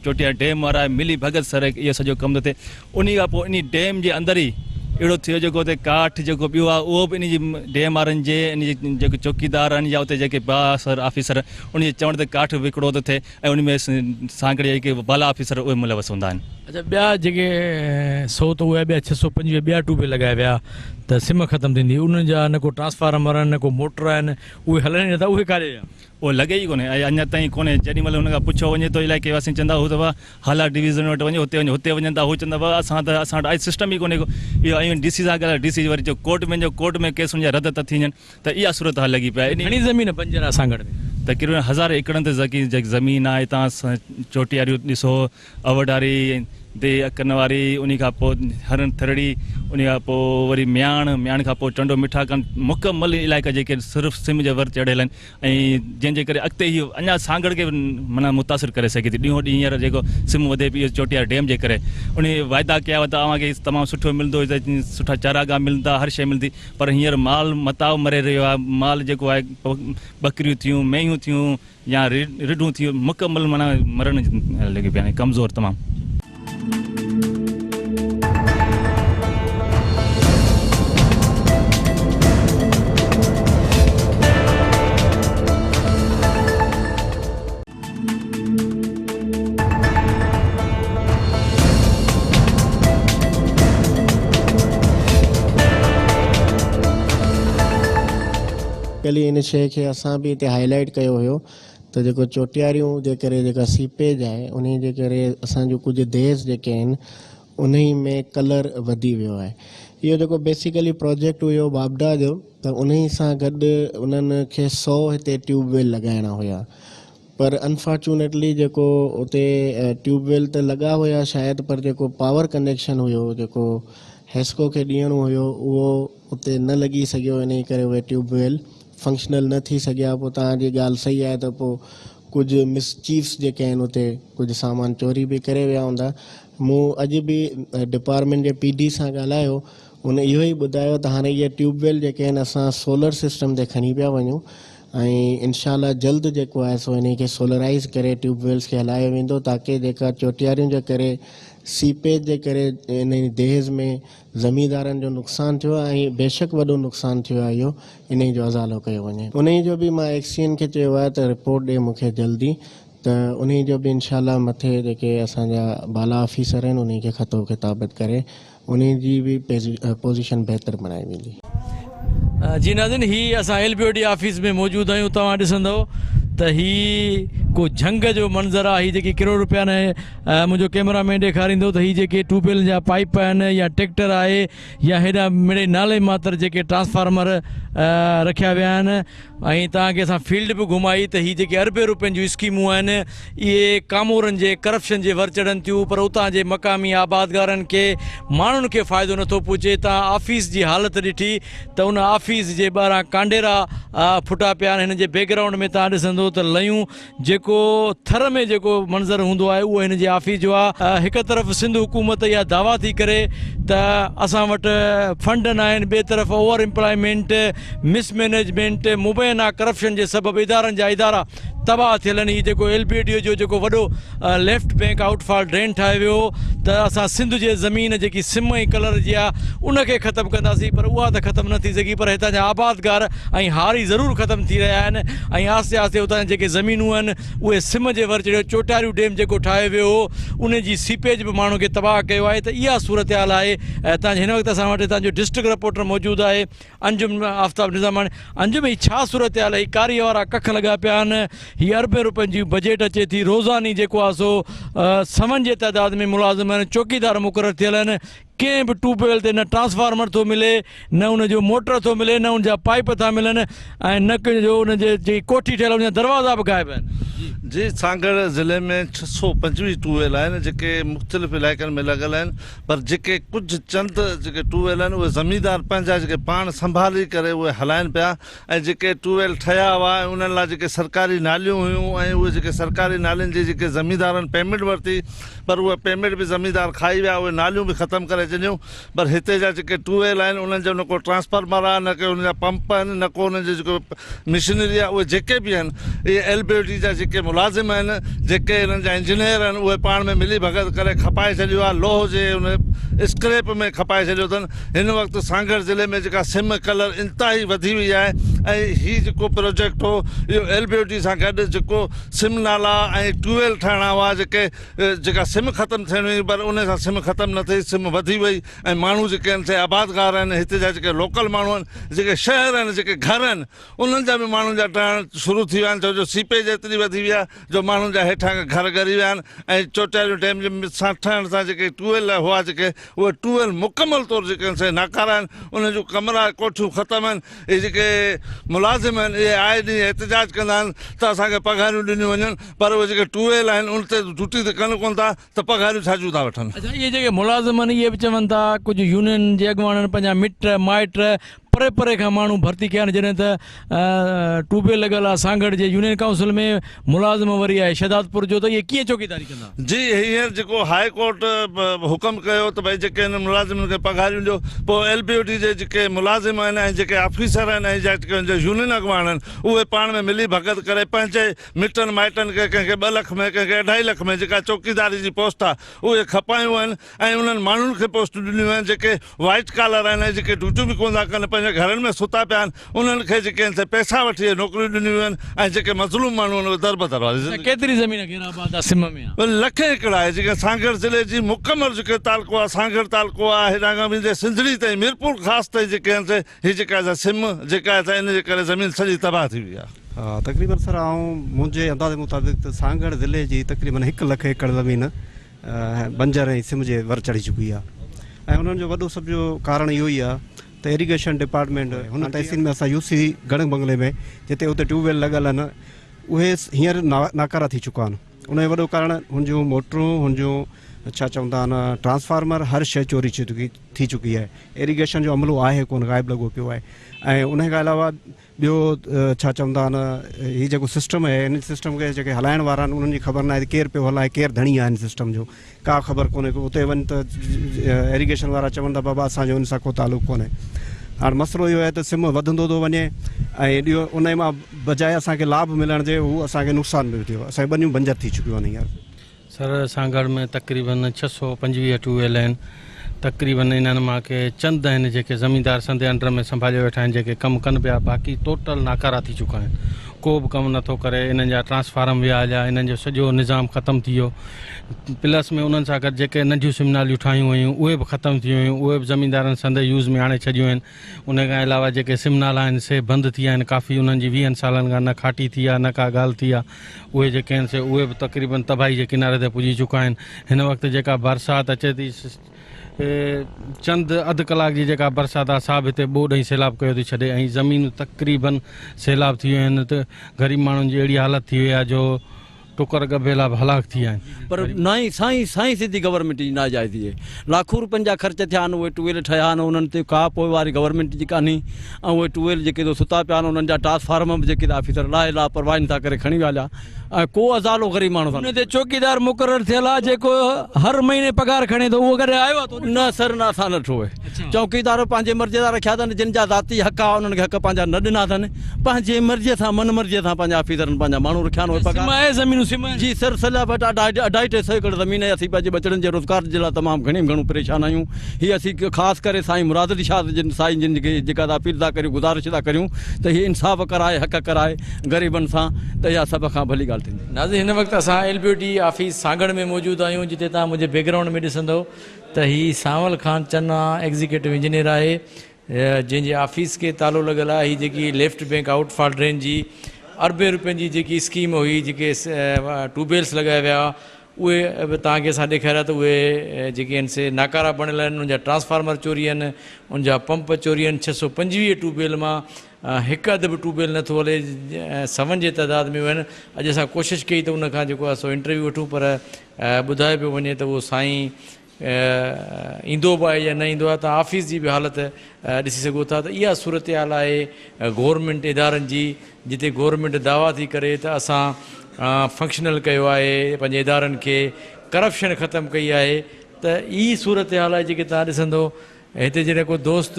چوٽيا ڊيم وارا ملي ڀڳت سر اهو سڄو ڪم ٿو ٿئي انهي کان پوء انهي ڊيم جي اندر ئي اهڙو ٿيو جيڪو اتي ڪاٺ جيڪو ٻيو آهي اهو به انهي جي ڊيم وارن جي انهي جي جيڪي چوڪيدار آهن يا اتي جيڪي بااثر آفيسر انهي جي چوڻ تي ڪاٺ وڪڙو ٿو ٿئي ۽ انهي ۾ سانگهڙ جا جيڪي بالا آفيسر اهي ملوث هوندا آهن. اڇا ٻيا جيڪي سو ته اهي ٻيا 625 ٻيا ٽوبي لڳايا ويا ته سم ختم ٿيندي انهن جا نه ڪو ٽرانسفارمر آهن نه ڪو موٽر آهن اهي هلن ئي نٿا اهي ڪاڏي ويا؟ اهو لڳي ئي ڪونهي ۽ اڃا تائين ڪونهي جيڏي مهل هن کان پڇيو وڃي ٿو علائقي واسين چوندا هو ته هالا ڊويزن وٽ وڃو هتي وڃو هتي وڃن ٿا هو چوندا بابا اسان ته اسان وٽ آئي سسٽم ئي ڪونهي ڪو اهو ۽ ڊي سي سان ڳالهايو ڊي سي وري چيو ڪورٽ ۾ وڃو ڪورٽ ۾ ڪيس ان جا رد ٿا ٿي وڃن ته اها صورت حال لڳي پئي آهي. گهڻي زمين بنجر آهي سانگهڙ ۾؟ تقريبن هزارين ايڪڙن تي جيڪي زمين آهي هتان چوٽياريون ڏسو اوڍاري the اڪن واري انهي کان پوء هرڻ ٿرڙي انهي کان پوء وري مياڻ مياڻ کان پوء ٽنڊو مٺا کان مڪمل علائقا جيڪي صرف سم جي ور چڙهيل آهن ۽ جنهن جي ڪري اڳتي هي اڃا سانگهڙ کي به معنيٰ متاثر ڪري سگهي ٿي ڏينهون ڏينهن هينئر جيڪو سم وڌي پئي چوٽيار ڊيم جي ڪري انهي واعدا ڪيا هئا ته اوهان کي تمام سٺو ملندو هتي سٺا چاراگاهه ملندا هر شيء ملندي پر هينئر مال متاع مري رهيو آهي مال جيڪو آهي ٻڪريون ٿيون مينهيون ٿيون يا رڍون ٿي مڪمل معنيٰ مرڻ لڳي پيا آهن ڪمزور تمام. ڪلي ان شيء کي اسان به هتي هائي لائيٽ ڪيو هيو ته جيڪو چوٽياريون جي ڪري جيڪا سيپيج آهي انهي جي ڪري اسان جون ڪجهه ديس جيڪي آهن انهي ۾ ڪلر وڌي ويو آهي اهو جيڪو بيسيڪلي پروجيڪٽ هيو واپڊا جو ته انهي سان گڏ انهن کي 100 هتي ٽيوب ويل لڳائڻا هيا پر انفارچونيٽلي جيڪو اتي ٽيوب ويل ته لڳا هيا شايد پر جيڪو پاور ڪنيڪشن هيو جيڪو حيسڪو کي ڏيڻو هيو اهو اتي نه لڳي سگهيو انهي ڪري اهي ٽيوب ويل فنڪشنل نه ٿي سگهيا پوء توهان جي ڳالهه صحيح آهي ته پوء ڪجهه مس چيفس جيڪي آهن اتي ڪجهه سامان چوري به ڪري ويا هوندا مون اڄ به ڊپارٽمينٽ جي پي ڊي سان ڳالهايو ان اهو ئي ٻڌايو ته هاڻي اهي ٽيوب ويل جيڪي آهن اسان سولر سسٽم تي کڻي پيا وڃون ۽ انشاء الله جلد جيڪو آهي سو انهي کي سولرائيز ڪري ٽيوب ويلز کي هلايو ويندو تاڪه جيڪا چوٽياريون جي ڪري سيپيج جي ڪري انهي ديهز ۾ زميندارن جو نقصان ٿيو آهي ۽ بيشڪ وڏو نقصان ٿيو آهي اهو انهي جو ازالو ڪيو وڃي انهي جو به مان ايڪسين کي چيو آهي ته رپورٽ ڏي مون کي جلدي ته انهي جو به انشاء الله مٿي جيڪي اسان جا بالا آفيسر آهن انهي کي خط و ڪتابت ڪري انهي جي به پوزيشن بهتر بڻائي ويندي. جي ناظرين هي اسان L B O D office ۾ موجود آهيون توهان ڏسندو ته هي ڪو جهنگ جو منظر آهي هي جيڪي ڪروڙ روپيا آهن منهنجو ڪيمرا مين ڏيکاريندو ته هي جيڪي ٽيوب ويل جا پائيپ آهن يا ٽريڪٽر آهي يا هيڏا مڙئي نالي ماتر جيڪي ٽرانسفارمر رکيا ويا آهن ۽ توهان کي اسان فيلڊ به گهمائي ته هي جيڪي اربين روپين جون اسڪيمون آهن اهي ڪامورن جي ڪرپشن جي ور چڙهن ٿيون پر اتان جي مقامي آبادگارن کي ماڻهن کي فائدو نٿو پهچي تان آفيس جي حالت ڏٺي ته ان آفيس جي ٻاهران ڪانڊيرا ڦٽا پيا آهن هن جي بيڪ گرائونڊ ۾ تان ڏسندو ته ليون جيڪو ٿر ۾ جيڪو منظر هوندو آهي اهو هن جي آفيس جو آهي. هڪ طرف سنڌ حڪومت اها دعويٰ ٿي ڪري ته اسان وٽ فنڊ ناهن ٻئي طرف اوور امپلائمينٽ، مس مئنيجمينٽ، مبينا ڪرپشن جي سبب ادارن جا ادارا تباهه ٿيل آهن. هي جيڪو ايل بي ڊي جو جيڪو وڏو left bank out fall drain ٺاهيو ويو هو ته اسان سنڌ جي زمين جيڪي سم ۽ ڪلر جي آهي ان کي ختم ڪنداسين پر اها ته ختم نه ٿي سگهي پر هتان جا آبادگار ۽ هاري ضرور ختم ٿي رهيا آهن ۽ آهستي آهستي اتان جا جيڪي زمينون آهن اهي سم جي ور چڙهيو چوٽاريون ڊيم جيڪو ٺاهيو ويو هو ان جي سيپيج به ماڻهن کي تباهه ڪيو آهي ته اها صورتحال آهي هتان جي هن وقت اسان وٽ هتان جو ڊسٽرڪٽ رپورٽر موجود آهي انجم آفتاب نظاماڻي انجم هي ڇا صورتحال آهي ڪاري وارا ڪک لڳا پيا آهن هي اربين روپين جي بجيٽ اچي ٿي روزاني جيڪو آهي سو سون جي تعداد ۾ ملازم آهن چوڪيدار مقرر ٿيل آهن ڪنهن به ٽيوب ويل تي نه ٽرانسفارمر ٿو ملي نه ان جو موٽر ٿو ملي نه ان جا پائيپ ٿا ملن ۽ نه ڪنهن جو ان جي جيڪي ڪوٺي ٺهيل آهي ان جا دروازا به غائب آهن. جي سانگهڙ ضلعي ۾ 625 ٽيوب ويل آهن جيڪي مختلف علائقن ۾ لڳل آهن پر جيڪي ڪجهه چند جيڪي ٽيوب ويل آهن اهي زميندار پنهنجا جيڪي پاڻ سنڀالي ڪري اهي هلائن پيا ۽ جيڪي ٽيوب ويل ٺهيا هئا ۽ انهن لاء جيڪي سرڪاري ناليون هيون ۽ اهي جيڪي سرڪاري نالين جي جيڪي زميندارن پيمينٽ ورتي پر اها پيمينٽ به زميندار کائي ويا اهي ناليون به ختم ڪري ڇڏيون پر هتي جا جيڪي ٽيوب ويل آهن انهن جو نه ڪو ٽرانسفارمر آهي نه ڪي انهن جا پمپ آهن نه ڪو انهن جو جيڪو مشنري آهي اهي جيڪي به آهن اهي ايل بي او ڊي جا جيڪي ملازم آهن جيڪي انهن جا انجنيئر آهن اهي پاڻ ۾ ملي ڀڳت ڪري کپائي ڇڏيو آهي لوهه جي ان اسڪريپ ۾ کپائي ڇڏيو اٿن هن وقت سانگهڙ ضلعي ۾ جيڪا سم ڪلر انتهائي وڌي وئي آهي ۽ هي جيڪو پروجيڪٽ هو اهو ايل بي او ڊي سان گڏ جيڪو سم نالا ۽ ٽيوب ويل ٺاهڻا هئا جيڪي جيڪا سم ختم ٿيڻي هئي پر ان سان سم ختم نه ٿي سم وڌي وئي ۽ ماڻهو جيڪي آهن سي آبادگار آهن هتي جا جيڪي لوڪل ماڻهو آهن جيڪي شهر آهن جيڪي گهر آهن انهن جا به ماڻهن جا ڊهڻ شروع ٿي ويا آهن ڇو جو سيپيج ايتري وڌي وئي آهي جو ماڻهن جا هيٺان کان گهر ڳري ويا آهن ۽ چوٽياريون ڊيم جي سان ٺهڻ سان جيڪي ٽيوب ويل هئا جيڪي اهي ٽيوب ويل مڪمل طور جيڪي آهن سي ناڪارا آهن انهن جون ڪمرا ڪوٺيون ختم آهن اهي جيڪي ملازم آهن اهي آئي ڏينهن احتجاج ڪندا آهن ته اسان کي پگهاريون ڏنيون وڃن پر اهي جيڪي ٽيوب ويل آهن ان تي ڊيوٽي ته ڪن ڪونه ٿا ته پگهاريون ڇا جون ٿا وٺن. اڇا اهي جيڪي ملازم آهن اهي به چون ٿا ڪجهه يونين جي اڳواڻن پنهنجا مٽ مائٽ پري پري کان ماڻهو ڀرتي ڪيا آهن جڏهن ته ٽيوب ويل لڳل آهي سانگهڙ جي يونين ڪائونسل ۾ ملازم وري آهي شهدادپور جو ته اهي ڪيئن چوڪيداري ڪندا. جي هينئر جيڪو هاء ڪورٽ حڪم ڪيو ته ڀئي جيڪي هنن ملازمن کي پگهاريون ڏيو پوء ايل بي او ڊي جي جيڪي ملازم آهن ۽ جيڪي آفيسر آهن ۽ جيڪي هن جا يونين اڳواڻ آهن اهي پاڻ ۾ ملي ڀڳت ڪري پنهنجي مٽن مائٽن کي ڪنهن کي ٻه لک ۾ ڪنهن کي اڍائي لک ۾ جيڪا چوڪيداري جي پوسٽ آهي اهي کپايون آهن ۽ انهن ماڻهن کي پوسٽون ڏنيون آهن جيڪي وائيٽ ڪالر آهن ۽ جيڪي ڊيوٽيون به ڪونه ٿا ڪن پنهنجي گهرن ۾ ستا پيا آهن انهن کي جيڪي آهن سي پئسا وٺي اهي نوڪريون ڏنيون ويون آهن ۽ جيڪي مظلوم ماڻهو آهن اهي دربدر واري زندگي ڪيتري زمين غير آباد آهي سم ۾ آهي؟ لکين ايڪڙ آهي جيڪي سانگهڙ ضلعي جي مڪمل جيڪي تعلقو آهي سانگهڙ تعلقو آهي هيڏانهن کان ويندي سنڌڙي تائين ميرپور خاص تائين جيڪي آهن سي هي جيڪا آهي سا سم جيڪا آهي سا ان جي ڪري زمين سڄي تباهه ٿي وئي آهي. ها تقريبن سر آئون منهنجي اندازي مطابق ته سانگهڙ ضلعي جي تقريبن هڪ لک ايڪڙ زمين بنجر ۽ سم جي ور چڙهي چڪي آهي ۽ انهن جو وڏو سڀ جو ڪارڻ اهو ئي آهي ته ايريگيشن ڊپارٽمينٽ هن تحصيل ۾ اسان يو سي گڙنگ بنگلي ۾ جتي اتي ٽيوب ويل لڳل آهن اهي هينئر ناڪارا ٿي چڪا آهن ان جو وڏو ڪارڻ هن جون موٽرون هن جون ڇا چوندا آهن ٽرانسفارمر هر شيء چوري ٿي چڪي آهي ايريگيشن جو عملو آهي ڪونه غائب لڳو پيو آهي ۽ ان کان علاوه ٻيو ڇا چوندا آهن هي جيڪو سسٽم آهي ان سسٽم کي جيڪي هلائڻ وارا آهن انهن جي خبر ناهي ته ڪير پيو هلائي ڪير ڌڻي آهي ان سسٽم جو ڪا خبر ڪونهي ڪو اتي وڃ ته ايريگيشن وارا چون ٿا بابا اسان جو ان سان ڪو تعلق ڪونهي هاڻ مسئلو اهو آهي ته سم وڌندو ٿو وڃي ۽ ٻيو ان مان بجاء اسان کي لاڀ ملڻ جي هو اسان کي نقصان به ٿيو اسان جون ٻنيون بنجر ٿي چڪيون آهن هينئر. سر سانگهڙ ۾ تقريبن 625 ٽيوب ويل آهن تقريبن انهن مان ڪي چند آهن جيڪي زميندار سندي انڊر ۾ سنڀاليو ويٺا آهن جيڪي ڪم ڪن پيا باقي ٽوٽل ناڪارا ٿي چڪا آهن ڪو به ڪم نٿو ڪري انهن جا ٽرانسفارم ويا هليا انهن جو سڄو نظام ختم ٿي ويو پلس ۾ انهن سان گڏ جيڪي ننڍيون سم ناليون ٺاهيون ويون اهي به ختم ٿي ويون اهي به زميندارن سندي يوز ۾ آڻي ڇڏيون آهن ان کان علاوه جيڪي سم نالا آهن سي بند ٿي ويا آهن ڪافي انهن جي ويهن سالن کان نه کاٽي ٿي آهي نه ڪا ڳالهه ٿي آهي اهي جيڪي آهن سي اهي به تقريبن تباهي جي ڪناري تي پڄي چڪا آهن هن وقت جيڪا برسات اچي ٿي چند اڌ ڪلاڪ جي جيڪا برسات آهي سا به هتي ٻوڏ ۽ سيلاب ڪيو ٿي ڇڏي ۽ زمينون تقريبن سيلاب ٿي ويون آهن ته غريب ماڻهن جي اهڙي حالت ٿي وئي آهي جو ٽڪر ڳڀيلا به هلاڪ ٿي ويا آهن. پر نائين سائين سائين سڌي گورنمينٽ جي ناجائزي اهي لاکون روپين جا خرچ ٿيا آهن اهي ٽويل ٺهيا آهن انهن تي ڪا پوئواري گورنمينٽ جي ڪانهي ۽ اهي ٽويل جيڪي سو ستا پيا آهن انهن جا ٽرانسفارم به جيڪي آفيسر لاهي لاپرواهين ٿا ڪري کڻي ويا هليا ۽ ڪو ازالو غريب ماڻهو سان ان تي چوڪيدار مقرر ٿيل آهي جيڪو هر مهيني پگهار کڻي ٿو اهو ڪڏهن آيو آهي تو ڏٺو؟ نه سر نه اسان نه ڏٺو اهي چوڪيدار به پنهنجي مرضي سان رکيا اٿن جن جا ذاتي حق آهي انهن کي حق پنهنجا نه ڏنا اٿن پنهنجي مرضي سان من مرضي سان پنهنجا آفيسرن پنهنجا ماڻهو رکيا آهن اهي پگهار سم آهي زمينون سم آهن. جي سر سلا وٽ اڍائي ٽي سئو ايڪڙ زمين آهي اسين پنهنجي ٻچڙن جي روزگار جي لاء تمام گهڻي ۾ گهڻو پريشان آهيون هي اسين خاص ڪري سائين مراد علي شاهه جن سائين جن کي جيڪا اپيل ٿا ڪريون گذارش ٿا ڪريون ته هي انصاف ڪرائي حق ڪرائي غريبن سان ته اها سڀ کان ڀلي ڳالهه ٿيندي. ناظرين هن وقت اسان L B O D office Sanghar ۾ موجود آهيون جتي توهان منهنجي بيڪ گرائونڊ ۾ ڏسندو ته هي سانول خان چنا ايگزيڪيٽو انجنيئر آهي جنهن جي آفيس کي تالو لڳل آهي هي جيڪي left bank outfall drain جي اربين روپين جي جيڪي اسڪيم هئي جيڪي ٽيوب ويلس لڳايا ويا اهي به توهان کي اسان ڏيکاريا ته اهي جيڪي آهن سي ناڪارا بڻيل آهن انهن جا ٽرانسفارمر چوري آهن ان جا پمپ چوري آهن 625 ٽيوب ويل مان هڪ اڌ به ٽيوب ويل نٿو هلي سون جي تعداد ۾ اهي آهن اڄ اسان ڪوشش ڪئي ته ان کان جيڪو آهي سو انٽرويو وٺون پر ٻڌايو پيو وڃي ته اهو سائين ايندو به آهي يا نه ايندو آهي توهان آفيس جي به حالت ڏسي سگهو ٿا ته اها صورتحال آهي گورنمينٽ ادارن جي جتي گورنمينٽ دعويٰ ٿي ڪري ته اسان فنڪشنل ڪيو آهي پنهنجي ادارن کي ڪرپشن ختم ڪئي آهي ته هي صورتحال آهي جيڪي توهان ڏسندو هتي جيڪڏهن ڪو دوست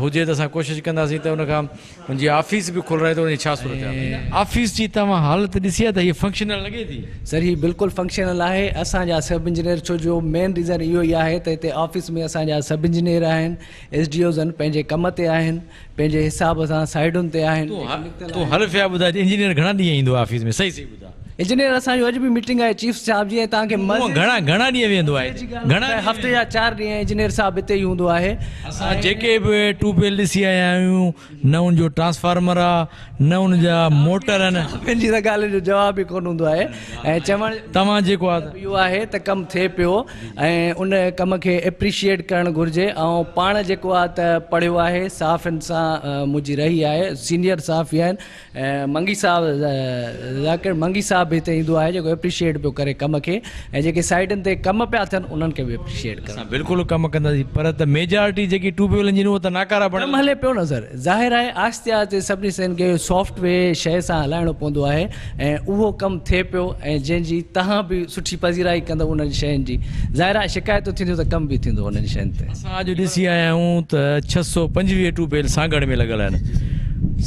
هجي ته اسان ڪوشش ڪنداسين ته ان کان ان جي آفيس به کولرايون ته ان جي ڇا صورتحال آهي. آفيس جي توهان حالت ڏسي آهي ته هيء فنڪشنل لڳي ٿي. سر هي بلڪل فنڪشنل آهي اسان جا سب انجنيئر ڇو جو مين ريزن اهو ئي آهي ته هتي آفيس ۾ اسان جا سب انجنيئر آهن ايس ڊي اوز آهن پنهنجي ڪم تي آهن پنهنجي حساب سان سائيڊن تي آهن. تون حرفيا ٻڌاء انجنيئر گهڻا ڏينهن ايندو آهي آفيس ۾ صحيح صحيح ٻڌاء. انجنيئر اسان جو اڄ به ميٽنگ آهي چيف صاحب جي ۽ توهان کي مزي گهڻا گهڻا ڏينهن ويهندو آهي گهڻا هفتي جا 4 ڏينهن انجنيئر صاحب هتي ئي هوندو آهي. اسان جيڪي به ٽيوب ويل ڏسي آيا آهيون نه ان جو ٽرانسفارمر آ نه ان جا موٽر آهن. ٻين جي ته ڳالهين جو جواب ئي ڪونه هوندو آهي ۽ چوڻ جو توهان جيڪو آ ته. اهو آهي ته ڪم ٿئي پيو ۽ ان ڪم کي اپريشيئيٽ ڪرڻ گهرجي ۽ پاڻ جيڪو آ ته پڙهيو آهي صحافين سان منهنجي رهي آهي سينيئر صحافي آهن منگي صاحب ذاڪر منگي صاحب به هتي ايندو آهي جيڪو اپريشيئيٽ پيو ڪري ڪم کي ۽ جيڪي سائيڊن تي ڪم پيا ٿين انهن کي به اپريشيئيٽ ڪرڻ. اسان بلڪل ڪم ڪنداسين پر ته ميجارٽي جيڪي ٽيوب ويل انجن اهي ته ناڪارا بڻيل. ڪم هلي پيو نه سر ظاهر آهي آهستي آهستي سڀني شين کي سافٽ وي شيء سان هلائڻو پوندو آهي ۽ اهو ڪم ٿئي پيو ۽ جنهن جي تهان به سٺي پذيرائي ڪندؤ انهن شين جي ظاهر آهي شڪايتون ٿينديون ته ڪم به ٿيندو انهن شين تي. اسان اڄ ڏسي آيا آهيون ته 625 ٽيوب ويل سانگهڙ ۾ لڳل آهن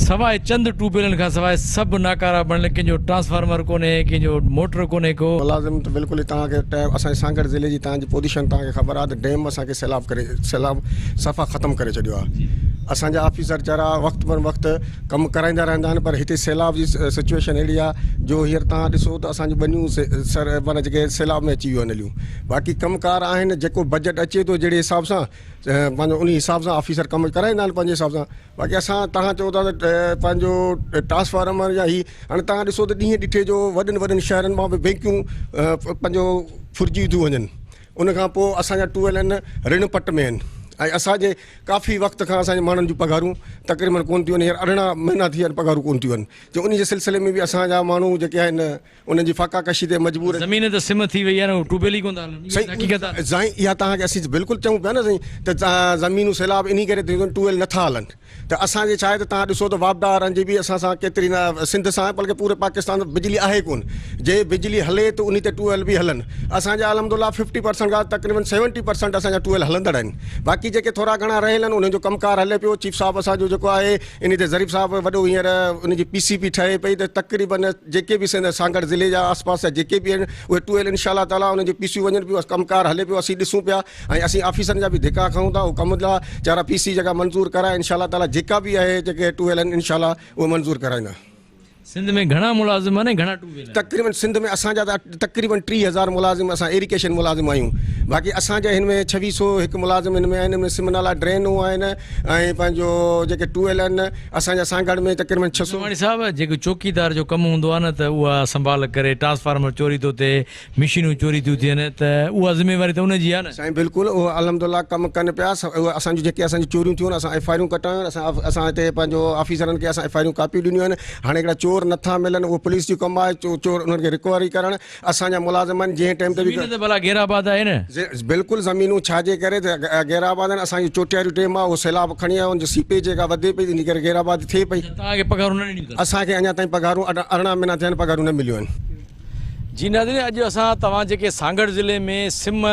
سواء چند ٽيوب ويلن کان سواء سڀ ناڪارا بڻيل ڪنهن جو ٽرانسفارمر ڪونهي ڪنهن جو موٽر ڪونهي ڪو. ملازم ته بلڪل ئي توهان کي ٽائيم اسان جي سانگهڙ ضلعي جي توهان جي پوزيشن توهان کي خبر آهي ته ڊيم اسان کي سيلاب ڪري سيلاب صفا ختم ڪري ڇڏيو آهي اسان جا آفيسر چرا وقت بر وقت ڪم ڪرائيندا رهندا آهن پر هتي سيلاب جي سچويشن اهڙي آهي جو هينئر توهان ڏسو ته اسان جون ٻنيون سر معنيٰ جيڪي سيلاب ۾ اچي ويون آهن هليون باقي ڪم ڪار آهن جيڪو بجيٽ اچي ٿو جهڙي حساب سان پنهنجو انهي حساب سان آفيسر ڪم ڪرائيندا آهن پنهنجي حساب سان باقي اسان تهان چئو ٿا ته پنهنجو ٽرانسفارمر يا هي هاڻي تهان ڏسو ته ڏينهن ڏٺي جو وڏن وڏن شهرن مان به بينڪيون پنهنجو ڦرجي ٿيون وڃن ان کان پوء اسان جا ٽو ويلر آهن رڻ پٽ ۾ آهن ۽ اسان جي ڪافي وقت کان اسان جي ماڻهن جون پگهارون تقريبن ڪون ٿيون آهن هينئر 18 مهينا ٿي ويا آهن پگهارون ڪون ٿيون آهن جو انهي جي سلسلي ۾ به اسان جا ماڻهو جيڪي آهن انهن جي فاقا ڪشي تي مجبور. زمين ته سم ٿي وئي آهي نه ٽيوب ويل ئي ڪونه ٿا هلن اها ته حقيقت آهي. سائين اها توهان کي اسين بلڪل چئون پيا نه سائين ته زمينون سيلاب انهي ڪري ٿيون ٽيوب ويل نٿا هلن ته اسان جي ڇا آهي ته توهان ڏسو ته واپڊا وارن جي به اسان سان ڪيتري نه سنڌ سان بلڪه پوري پاڪستان سان بجلي آهي ڪون جي بجلي هلي ته انهي تي ٽيوب ويل به هلن اسان جا الحمد لله ففٽي پرسنٽ کان تقريبن سيونٽي پرسنٽ اسان جا ٽيوب ويل هلندڙ آهن باقي جيڪي ٿورا گهڻا رهيل آهن انهن جو ڪم ڪار هلي پيو چيف صاحب اسان جو جيڪو آهي انهي تي ظريف صاحب وڏو هينئر ان جي پي سي پي ٺهي پئي ته تقريبن جيڪي به سنڌ سانگهڙ ضلعي جا آس پاس جا جيڪي به آهن اهي ٽو ايل انشاء الله تعالي انهن جون پي سيون وڃن پيون ڪم ڪار هلي پيو اسين ڏسون پيا ۽ اسين آفيسرن جا به ڌڪا کائون ٿا اهو ڪم لاء چارا پي سي جيڪا منظور ڪرائي انشاء الله تعالي جيڪا به آهي جيڪي ٽو ايل آهن انشاء الله اهي منظور ڪرائيندا. سنڌ ۾ گهڻا ملازم آهن ۽ گهڻا ٽو ويلر آهن؟ تقريبن سنڌ ۾ اسان جا ته تقريبن 30,000 ملازم اسان ايريگيشن ملازم آهيون باقي اسان جا هن ۾ ڇويهه سو هڪ ملازم هن ۾ آهن هن ۾ سم نالا ڊرينون آهن ۽ پنهنجو جيڪي ٽو ويلر آهن اسان جا سانگهڙ ۾ تقريبن 600. نظاماڻي صاحب جيڪو چوڪيدار جو ڪم هوندو آهي نه ته اها سنڀال ڪري ٽرانسفارمر چوري ٿو ٿئي مشينون چوري ٿيون ٿين ته اها ذميواري ته ان جي آهي نه. سائين بلڪل اهو الحمد الله ڪم ڪن پيا اهي اسان جون جيڪي اسان جون چوريون ٿيون آهن اسان ايف آئريون ڪٽايون آهن اسان اسان هتي پنهنجو آفيسرن کي اسان ايف آئريون ڪاپيون ڏنيون آهن هاڻي هڪڙا چور نٿا ملن اهو پوليس جو ڪم آهي چور انهن کي رڪوري ڪرڻ اسان جا ملازم آهن جنهن ٽائيم تي به زمين ته ڀلا غير آباد آهي نه. بلڪل زمينون ڇا جي ڪري ته غير آباد آهن اسان جون چوٽياريون ڊيم آهي اهو سيلاب کڻي آيو ان جو سيپيج جيڪا وڌي پئي ان ڪري غير آباد ٿئي پئي. توهان کي پگهارون نه ڏنيون اٿن. اسان کي اڃا تائين پگهارون 18 مهينا ٿيا آهن پگهارون نه مليون آهن. جي ناظرين اڄ اسان توهان جيڪي سانگهڙ ضلعي ۾ سم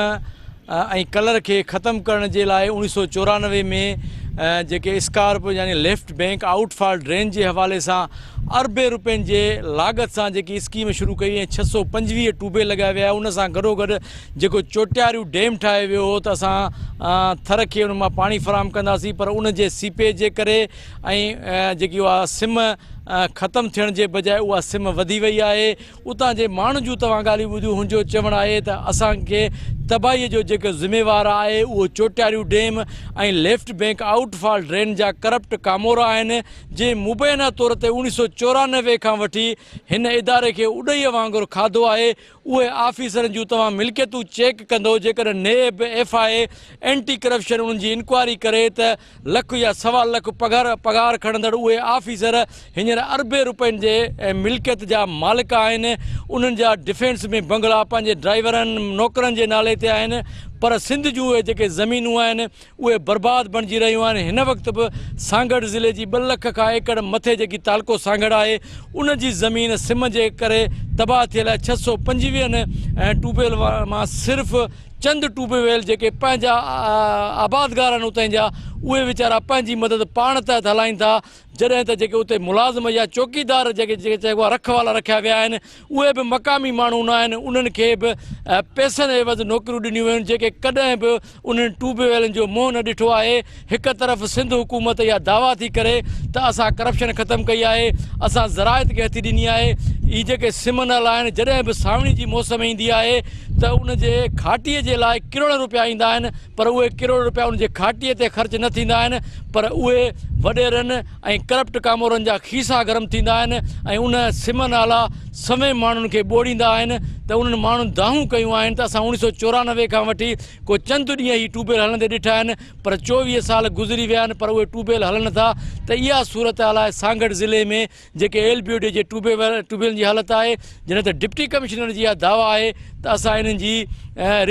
۽ ڪلر کي ختم ڪرڻ جي لاء 1994 ۾ جيڪي اسڪارپ يعني left bank outfall drain جي حوالي سان اربين روپين جي لاڳت سان جيڪي اسڪيم شروع ڪئي ۽ 625 ٽوبي لڳايا ويا ان سان گڏوگڏ جيڪو چوٽياريون ڊيم ٺاهيو ويو هو ته اسان ٿر کي ان مان پاڻي فراهم ڪنداسين پر ان جي سيپيج جي ڪري ۽ جيڪي اها سم ختم ٿيڻ جي بجاء اها سم وڌي وئي آهي. اتان جي ماڻهن جون توهان ڳالهيون ٻڌيون هن جو چوڻ آهي ته اسان کي تباهي جو جيڪو ذميوار آهي اهو Chotiari dam ۽ left bank outfall drain جا ڪرپٽ ڪامورا آهن جنهن مبينا طور تي 1994 کان وٺي هن اداري کي اڏهيء وانگر کاڌو آهي اهي آفيسرن جون توهان ملڪيتون چيڪ ڪندو جيڪڏهن NAB, F I A, anti corruption انهن جي انڪوائري ڪري ته لک يا سوا لک پگهر پگهار کڻندڙ اهي آفيسر هينئر اربين روپين جي ملڪيت جا مالڪ آهن انهن جا ڊفينس ۾ بنگلا پنهنجي ڊرائيورن نوڪرن جي نالي تي آهن پر سنڌ جون اهي جيڪي زمينون آهن اهي برباد بڻجي رهيون آهن هن وقت به سانگهڙ ضلعي جي ٻه لک کان ايڪڙ مٿي جيڪي تعلقو سانگهڙ آهي ان جي زمين سم جي ڪري تباهه ٿيل آهي ڇهه سو پنجويهن ٽيوب ويل مان صرف چند ٽيوب ويل جيڪي پنهنجا آبادگار آهن اتان جا اهي ويچارا پنهنجي مدد پاڻ تحت هلائين ٿا جڏهن ته جيڪي اتي ملازم يا چوڪيدار جيڪي جيڪي چئبو آهي رکوالا رکيا ويا آهن اهي به مقامي ماڻهو نه آهن انهن کي به پئسن عيوض نوڪريون ڏنيون ويون جيڪي ڪڏهن به انهن ٽيوب ويلن جو منهن نه ڏٺو آهي هڪ طرف سنڌ حڪومت اها دعويٰ ٿي ڪري ته اسان ڪرپشن ختم ڪئي آهي اسان زراعت کي هٿي ڏني آهي هي جيڪي سم نالا آهن جڏهن به سانوڻي جي موسم ايندي آهي ته ان جي کاٽي جي لاء ڪروڙين روپيا ايندا آهن پر اهي ڪروڙ روپيا ان جي کاٽي تي خرچ نه ٿيندا آهن پر اهي وڏيرن ۽ ڪرپٽ ڪامورن جا کيسا گرم ٿيندا آهن ۽ ان سم نالا سوين ماڻهن کي ٻوڙيندا آهن ته انهن ماڻهن دانهون ڪيون آهن ته اسان 1994 کان وٺي ڪو چند ڏينهن هي ٽيوب ويل هلندي ڏٺا آهن پر 24 سال گذري ويا آهن پر اهي ٽيوب ويل هلن ٿا ته اها صورتحال آهي سانگهڙ ضلعي ۾ جيڪي ايل بي او ڊي جي ٽيوب ويلن جي حالت آهي جڏهن ته ڊپٽي ڪمشنر جي اها دعويٰ آهي ته اسان انهن جي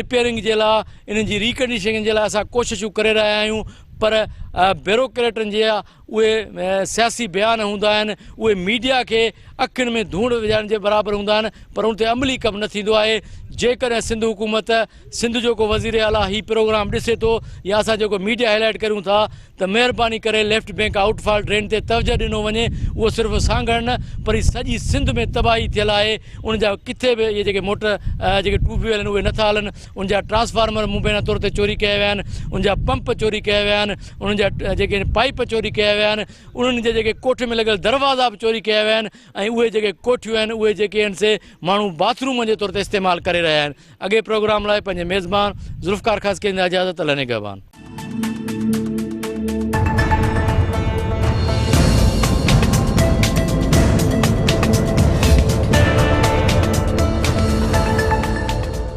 رپيئرنگ جي لاء انهن جي ريڪنڊيشنگ جي لاء اسان ڪوششون ڪري رهيا آهيون پر بيروڪريٽن جي اهي سياسي بيان هوندا آهن اهي ميڊيا کي اکين ۾ ڌوڙ وجهائڻ جي برابر هوندا آهن پر ان تي عملي ڪم نه ٿيندو آهي جيڪڏهن سنڌ حڪومت سنڌ جو ڪو وزير اعليٰ هي پروگرام ڏسي ٿو يا اسان جيڪو ميڊيا هائلائٽ ڪريون ٿا ته مهرباني ڪري left bank outfall drain تي توجه ڏنو وڃي اهو صرف سانگهڙ نه پر هي سڄي سنڌ ۾ تباهي ٿيل آهي ان جا ڪٿي به اهي جيڪي موٽر جيڪي ٽيوب ويل آهن اهي نٿا هلن ان جا ٽرانسفارمر مبينا طور تي چوري ڪيا ويا آهن ان جا پمپ چوري ڪيا ويا آهن انهن جا جيڪي پائيپ چوري ڪيا ويا آهن انهن جي جيڪي ڪوٺ ۾ لڳل دروازا به چوري ڪيا ويا آهن ۽ اهي جيڪي ڪوٺيون آهن اهي جيڪي آهن سي ماڻهو باٿ روم جي طور تي استعمال ڪري رهيا آهن اڳئين پروگرام لاء پنهنجي ميزبان ذوالفقار خاصخيلي اجازت الله نگهبان.